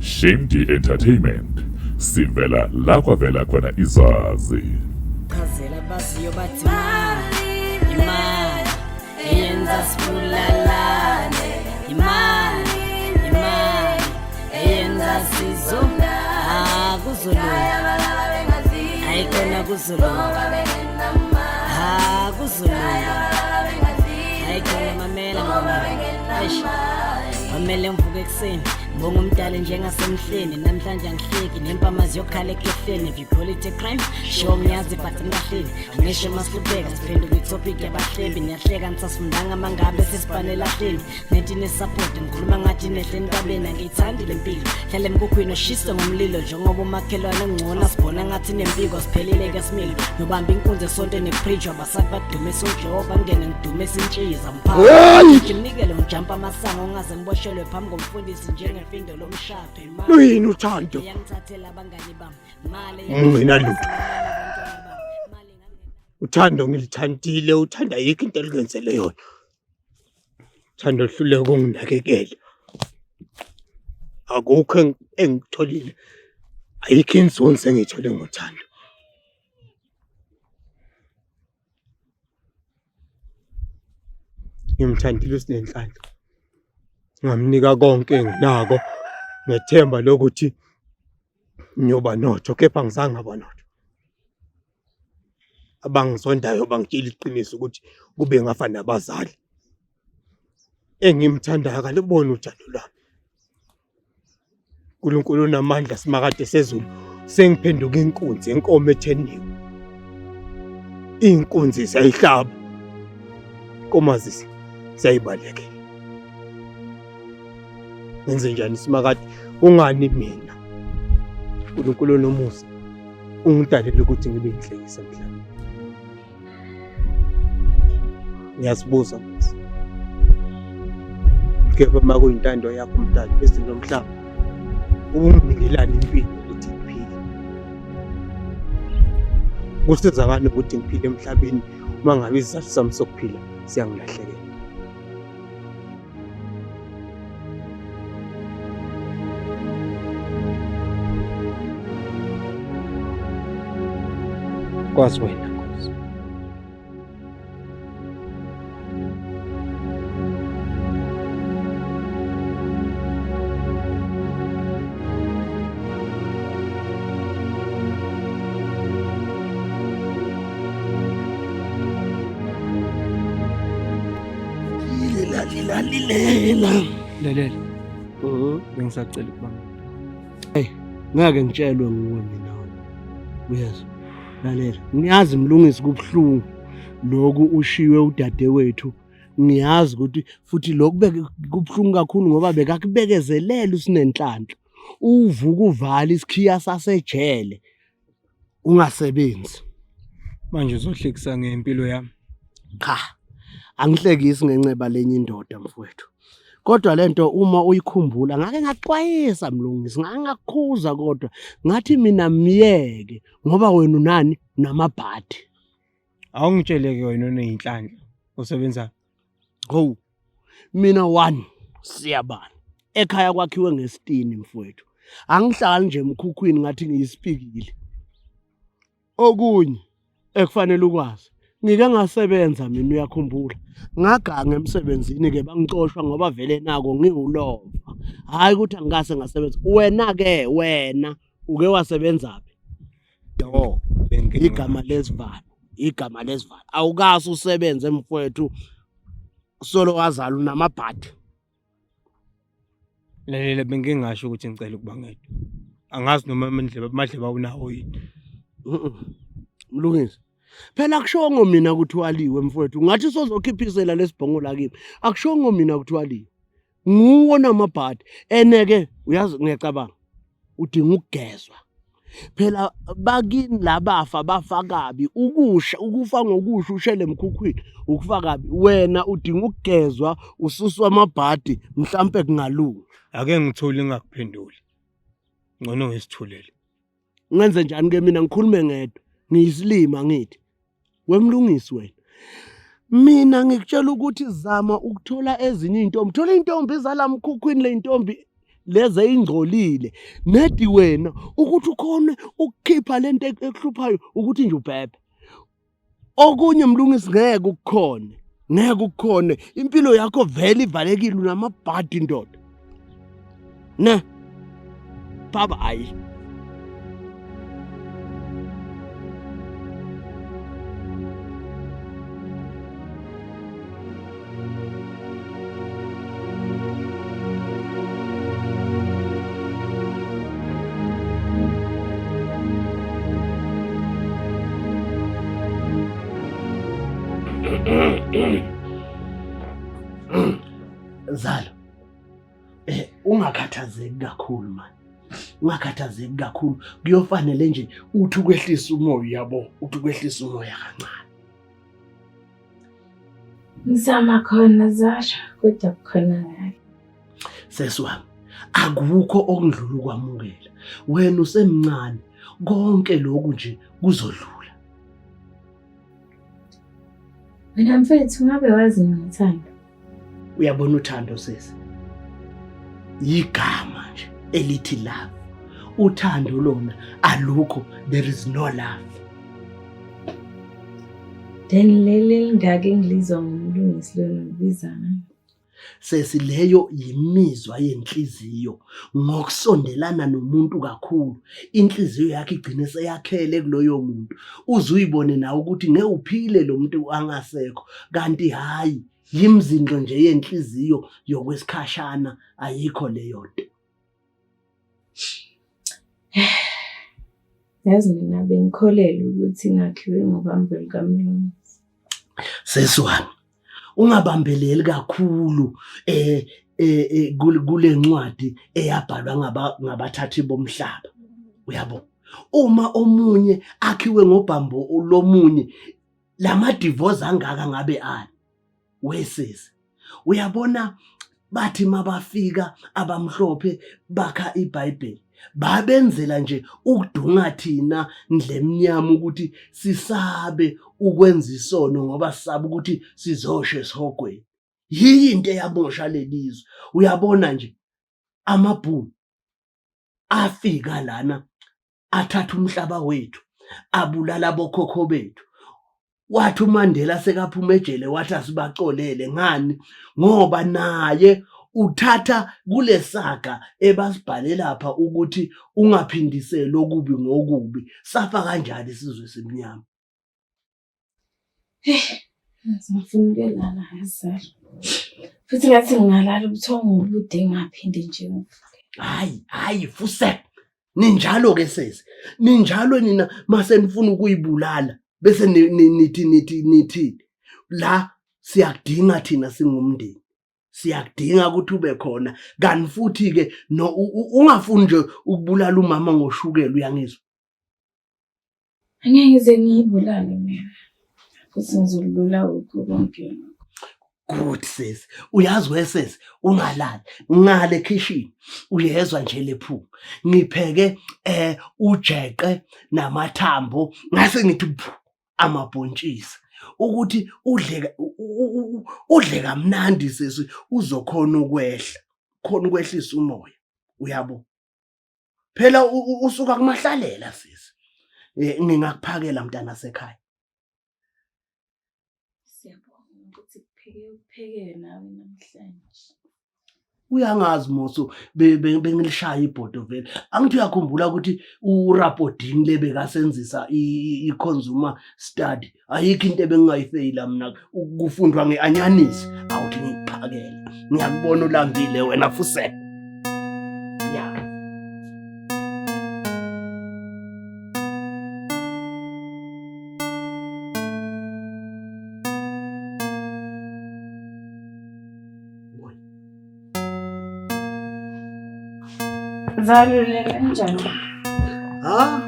Shame D Entertainment sivela la kwavela khona izazi. Chazela baziyo bathi imali imali eyenza sibulalane imali imali eyenza sizonda ah kuzolunga ayikhona kuzolunga ah kuzolunga ayikhona mamela ngoma eish kwamele ngivuke ekuseni ngibonga umdali njengasemhleni namhlanje angihleki nempama ziyokhala ekhehleni if you call it a crime sure ngiyazi but ngilahleli angisho masihlupheka siphenduka itopic yabahlebi niyahleka nisasifundanga mangabe sesibhanela hleli nethi nesupport ngikhuluma ngathi nehle entabeni angiyithandi le mpilo hlale emkhukhwini oshise ngomlilo njengoba umakhelwane ngcono sibona ngathi nempiko siphelile ke similo nobamba inkunzi esontweni epreachwa basathi badumisa ujehova ngene ngidumisa intshiza mphakathi mnikelo ngijampa amasango ngingaze ngiboshelwe phambi komfundisi njengefindo lomshado imali Luyini uthando? iyangithathela abangani bami mali Ngingena lutho. Uthando ngilithandile, uthanda ayikho into elingenzele yona. Uthando hluleka ukunginakekela. Akukho engikutholile. Ayikho inzuzo engiyithole ngothando. Ngimthandile uSinenhlanhla. Ngamnika konke enginako ngethemba lokuthi ngiyoba notho kepha angizange ngaba notho. Abangizondayo bangitshela iqiniso ukuthi kube ngafa nabazali. Engimthandayo akaluboni uthando lwami. Nkulunkulu unamandla simakade sezulu sengiphenduka inkunzi yenkomo etheniwe. Inkunzi siyayihlaba. Inkomazi siyayibalekela. Ngenze njani simakade? Ungani mina? Nkulunkulu onomusa ungidalele ukuthi ngibe inhlekisa emhlabeni. Ngiyazibuza Nkosi. Kepha uma kuyintando yakho mdali phezulu lomhlaba, ubunginikelani impilo ukuthi ngiphile? Kusiza ngani ukuthi ngiphile emhlabeni uma ngabe isizathu sami sokuphila siyangilahlekela? Kwazi wena Nkosi. Lilela. Lalela. Bengisacela ukuba. Hey, ngeke ngitshelwe nguwe mina. Uyezwa? Lalela. Ngiyazi mlungisi kubuhlungu lokhu ushiwe udadewethu. Ngiyazi ukuthi futhi lokhu kubuhlungu kakhulu ngoba bekakubekezelela usinenhlanhla. Uvuka uvala isikhiya sasejele. Ungasebenzi. Manje uzohlekisa ngempilo yami. Cha. Angihlekisi ngenceba lenye indoda mfowethu. Kodwa lento uma uyikhumbula ngake ngaxwayisa mlungisi, ngake ngakukhuza kodwa ngathi mina myeke ngoba wena unani unamabhadi. Awungitsheleke wena oneyinhlanhla usebenza. Go. Mina one siyabala. Ekhaya kwakhiwe ngesitini mfowethu. Angihlali nje emkhukhwini ngathi ngiyisipikile. Okunye ekufanele ukwazi ngike ngasebenza mina uyakhumbula ngaganga emsebenzini ke bangixoshwa ngoba vele nako ngiwulova hhayi ukuthi angikase ngasebenza wena ke wena uke wasebenza phi do igama lesivalo igama lesivalo awukase usebenze mfowethu solo wazala unamabhadi Lalela bengingasho ukuthi ngicela ukuba ngedwa. Angazi noma amandlebe amadlebe awunawo yini. Mlungisi phela akushongo mina ukuthi waliwe mfowethu ngathi sozokhiphisela lesibhongo la kimi akushongo mina ukuthi waliwe nguwo namabhadi eneke uyazi ngiyacabanga udinga ukugezwa phela bakini labafa bafa kabi ukusha ukufa ngokusha ushele emkhukhwini ukufa kabi wena udinga ukugezwa ususwa amabhadi mhlampe kungalunga Ake ngithule ngingakuphenduli. Ngcono ngisithulele. Ngenze njani ke mina ngikhulume ngedwa ngiyisilima ngithi wemlungisi wena mina ngikutshela ukuthi zama ukuthola ezinye iy'ntombi thola iy'ntombi zala mkhukhwini le ntombi Lezi eyingcolile nedi wena ukuthi ukhone ukukhipha lento ekuhluphayo ukuthi nje ubhebhe. Okunye mlungisi ngeke ukukhone. Ngeke ukukhone. Impilo yakho vele ivalekile unamabhadi ndoda. Ne? Baba ayi. Zalo. Ungakhathazeki kakhulu mani. Ungakhathazeki kakhulu. Kuyofanele nje uthi ukwehlisa umoya yabo, uthi ukwehlisa umoya kancane. Ngizama khona Zara, kodwa kukhona kahle. Sesi wami, akukho okundlula ukwamukela. Wena usemncane, konke lokhu nje kuzodlula. Wena mfethu ngabe wazi ngothando. Uyabona uthando sisi. Yigama nje elithi love. Uthando lona alukho, there is no love. Then leli elingaka engilizwa ngomlungisi lona ubiza ngani? Sesi leyo yimizwa yenhliziyo ngokusondelana nomuntu kakhulu inhliziyo yakhe igcine seyakhele kuloyo muntu uze uyibone nawe ukuthi ngeke uphile lo muntu angasekho kanti hhayi yimzindlo nje yenhliziyo yokwesikhashana ayikho leyo nto. Yazi mina bengikholelwa ukuthi ngakhiwe ngobambo lukaMlungisi. Sesi wami ungabambeleli kakhulu eh eh kule ncwadi eyabhalwa ngabathathi bomhlaba. Uyabo? Uma omunye akhiwe ngobhambo lomunye lama divorce angaka ngabe ani? Wesisi. Uyabona bathi mabafika abamhlophe bakha iBhayibheli babenzela nje ukudunga thina ndlemnyama ukuthi sisabe ukwenza isono ngoba sisaba ukuthi sizosha esihogweni. Yiyo into eyamosha lelizwe. Uyabona nje amabhunu afika lana athatha umhlaba wethu abulala abokhokho bethu wathi uMandela sekaphuma ejele wathi asibaxolele ngani ngoba naye uthatha kulesaga ebasibhale lapha ukuthi ungaphindiseli okubi ngokubi safa kanjani isizwe simnyama. Ngifuna ukuyolala ngazala. Futhi ngathi ngingalala ubuthongo obude ngingaphinde nje ngivuke. Hayi, hayi fuse. Ninjalo ke sesi. Ninjalo nina mase nifuna ukuyibulala bese nithi nithi nithi la siyakudinga thina singumndeni. Siyakudinga ukuthi ube khona kanti futhi ke no ungafuni nje ukubulala umama ngoshukela uyangizwa. Angeke ngize ngiyibulale mina. Futhi ngizolula kukho konke. Good sis. Uyazi wesesi ungalali. Ngale kitchen uyezwa nje lephunga. Ngipheke ujeqe namathambo ngase ngithi phu amabhontshisi ukuthi udle udle kamnandi sisi uzokhona ukwehla. Khona ukwehlisa umoya. Uyabo? Phela usuka kumahlalela sisi. Ngingakuphakela mntana sekhaya. Siyabonga ukuthi kupheke upheke nawe namhlanje. Uyangazi moso bengilishaya ibhodo vele. Angithi uyakhumbula ukuthi uRapodini le bekasenzisa i-consumer study. Ayikho into ebengingayifeyila mina kufundwa nge-anyanisi. Awuthi ngikuphakele. Ngiyakubona ulambile wena fusek. Ya. Zalulele kanjani? Ha?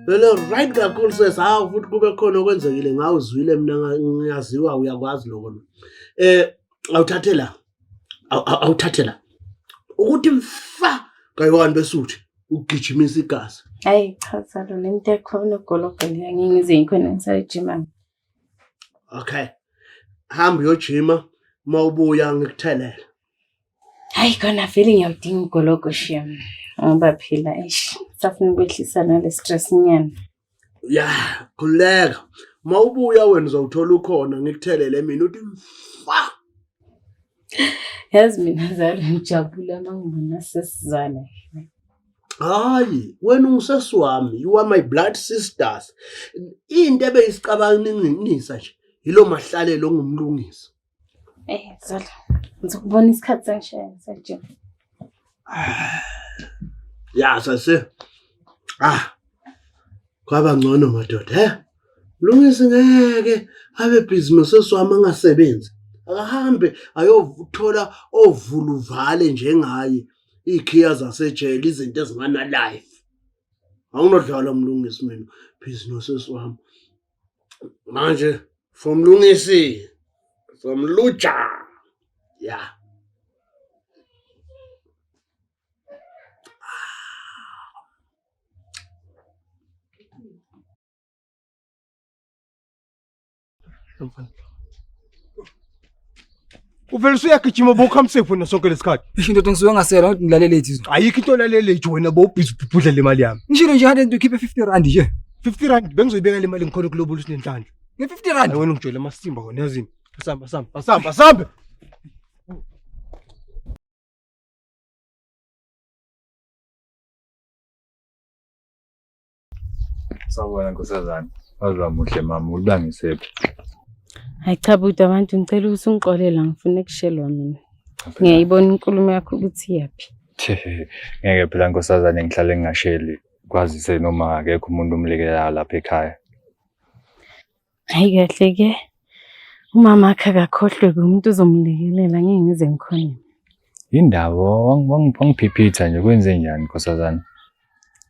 Lele right kakhulu sesi hawu futhi kube khona okwenzekile ngawe uzwile mina ngiyaziwa uyakwazi lokho. Awuthathe la. Awuthathe la. Ukuthi mfa kayiwani besuthi ukugijimisa igazi. Hayi cha Zalo lento ekhona ugolobho le angeke ngize ngikhona ngisayijima. Okay. Hamba uyojima mawubuya ngikuthelele. Hayi khona vele ngiyawudinga ugologo shem. Ngoba phela eish safuna ukwehlisa nale stress nyana. Ya, khululeka. Uma ubuya wena uzawuthola ukhona ngikuthelele mina uthi fa. Yazi mina zalo ngijabula uma ngibona sesizwana. Hayi, wena ungusesi wami, you are my blood sisters. Into ebeyisicabanginisa nje yilo mahlalelo ongumlungisi. Eh, Zola, ngizokubona isikhathi sangishaya ngisajima. Ya sase. Ah. Kwaba ngcono madoda, he? Mlungisi ngeke abe busy nosesi wami angasebenzi. Akahambe ayothola ovuluvale njengaye ikhiya zasejele izinto ezingana life. Awunodlala mlungisi mina busy nosesi wami. Manje from Mlungisi from Luja. Yeah. Uvele usuyagijima bowukhamisephi wena sonke lesikhathi. Isho indoda ngisuke ngasela ukuthi ngilalele ithi. Ayikho into olalele nje wena bowubhizi ubhubhudla le mali yami. Ngishilo nje 100 ukhiphe 50 rand nje. 50 rand bengizoyibeka le mali ngikhona ukulobola usinenhlanhla. Nge 50 rand. Hayi wena ungijwayele amasimba wena yazini. Asambe asambe asambe asambe. Sawubona nkosazana. Waze wamuhle mama, ulibangisephi? Hayi cha bhuti abantu ngicela ukuthi ungixolele angifuni kushelwa mina. Ngiyayibona inkulumo yakho ukuthi iyaphi. Ngeke phela nkosazane ngihlale ngingasheli kwazise noma akekho umuntu omlekelelayo lapha ekhaya. Hayi kahle ke. Umama akhe akakhohlwe umuntu uzomlekelela ngeke ngize ngikhone. Yindaba wangiphiphitha nje kwenze njani nkosazana?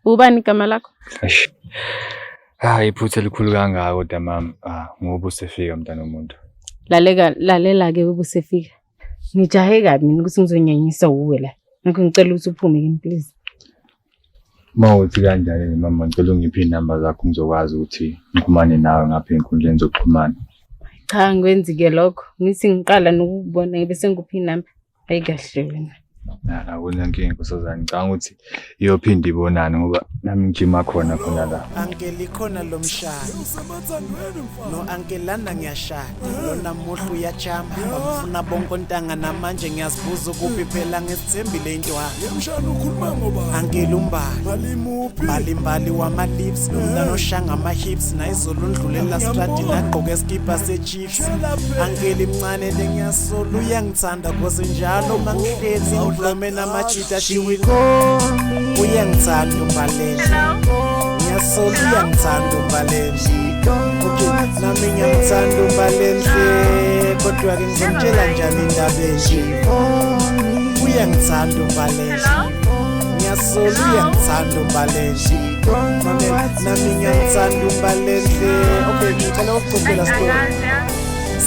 Ubani igama lakho? Eish. Ah, iphutha elikhulu kangaka kodwa mama. Ah, ngoba usefika mntana womuntu. Laleka lalela ke ubusefika. Ngijahe kabi mina ukuthi ngizonyanyisa uwe la. Ngakho ngicela ukuthi uphume kimi please. Uma uthi kanjani mama, ngicela ungiphe iy'namba zakho ngizokwazi ukuthi ngixhumane nawe ngapha ey'nkundleni zokuxhumana. Cha ngikwenzi ke lokho. Ngithi ngiqala nokukubona ngibe sengikuphi inamba. Hayi kahle wena. Akunankinga nkosazane, ngicabanga ukuthi iyophinde ibonane ngoba nami ngijima khona khona la. Uncle ikhona lo mshado no uncle lana ngiyashada lona muhle uyachama bamfuna bonke ontanga namanje ngiyazibuza ukuphi phela ngisithembile intwana uncle umbali mbali mbali wama-lips lo mntana oshanga ama-hips nayizolo undlulela stradini agqoke esikipa se-chiefs uncle imncane lengiyasola uyangithanda cause njalo mangihlezi ngiblome namajita she will uyangithanda umbalele ngiyasola uyangithanda umbalele okay nami ngiyamthanda umbalenhle kodwa-ke ngizomtshela njani indaba enje uyangithanda umbalenhle ngiyasola uyangithanda umbalenhle mamela nami ngiyamthanda umbalenhle okay ngicela ukuxoxela story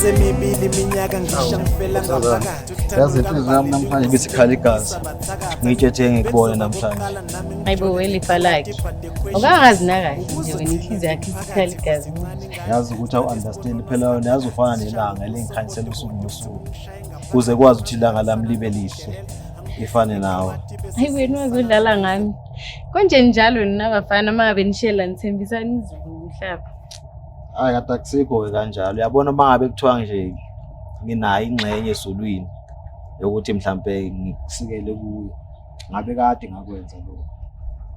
semibili iminyaka ngisha ngifela ngaphakathi Yazi inhliziyo yami namhlanje ibisikhala igazi. Ngitshethe ngikubone namhlanje. Hayibo welifa lakhe. Ukangazi nakahle nje wena inhliziyo yakhe isikhala igazi. Yazi ukuthi awu-understand phela wena yazi ufana nelanga elingikhanyisela usuku nosuku. Kuze kwazi ukuthi ilanga lami libe lihle lifane nawe. Hayi wena wazodlala ngami. Konje njalo nina bafana uma ngabe nishela nithembisana izulu nomhlaba. Hayi kade akusikho-ke kanjalo. Uyabona uma ngabe kuthiwa nje nginayo ingxenye ezulwini yokuthi mhlampe ngikusikele kuyo. Ngabe kade ngakwenza lokho.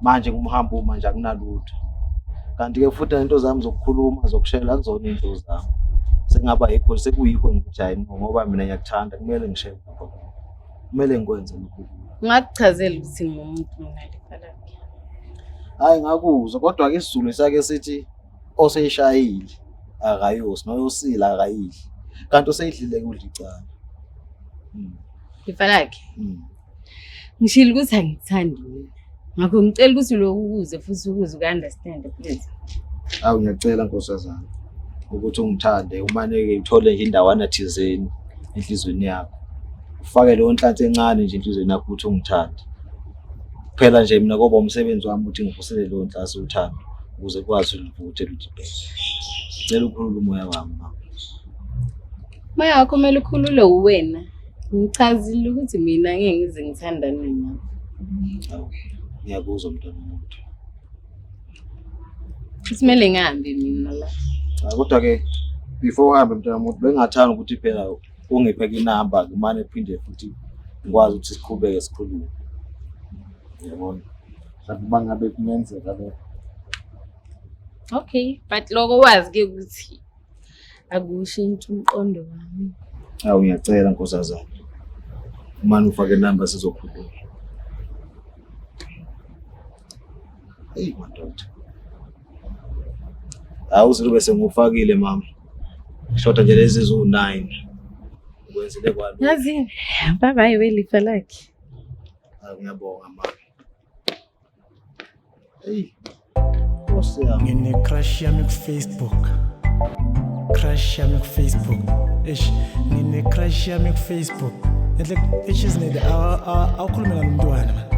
Manje ngumhambo manje akunalutho. Kanti-ke futhi nento zami zokukhuluma zokushela akuzona iy'nto zami. Sekungaba yikho sekuyikho nje ukuthi hhayi no ngoba mina ngiyakuthanda kumele ngishele lapho. Kumele ngikwenze lokhu. Ngakuchazela ukuthi ngingumuntu mina lifa lakhe. Hhayi ngakuzwa kodwa-ke isiZulu sake sithi oseyishayile akayosi noyosile akayidli. Kanti oseyidlile kudla icala. Lifa lakhe. Ngishilo ukuthi angikuthandi mina. Ngakho ngicela ukuthi lokhu ukuze futhi ukuze uku-understand please. Awu ngiyacela nkosazana ukuthi ungithande umane-ke uthole nje indawana thizeni enhliziyweni yakho. Ufake leyo nhlansi encane nje enhliziyweni yakho ukuthi ungithande. Kuphela nje mina koba umsebenzi wami ukuthi ngivusele leyo nhlansi uthando ukuze kwazi ulivuthe luthi bhe. Ngicela ukhulule umoya wami mama. Moya wakho kumele ukhulule uwena. Ngichazile ukuthi mina ngeke ngize ngithandane nawe. Awu, ngiyakuzwa mntwana womuntu. Futhi kumele ngihambe mina la. Cha, kodwa-ke before uhambe mntwana womuntu bengingathanda ukuthi phela ungiphe inamba kumane phinde futhi ngikwazi ukuthi siqhubeke sikhulume. Uyabona? Mhlawumbe uma ngabe kungenzeka lokho. Okay, but lokho wazi-ke ukuthi akushintshi umqondo wami. Awu ngiyacela nkosazana. Umane ufake inamba sizokhuluma. Eyi madoda. Hawu uziru bese ngiwufakile mama. Shoda nje lezi ziwu-9. Ukwenzile kwalula. Yazini, bye bye welifa lakhe. Hawu ngiyabonga mama. Eyi. Nkosi yami. Ngine-crush yami ku-Facebook, crush yami ku-Facebook, eish, ngine-crush yami ku-Facebook. Enhle, eish, izinede, awukhulume nalo mntwana man.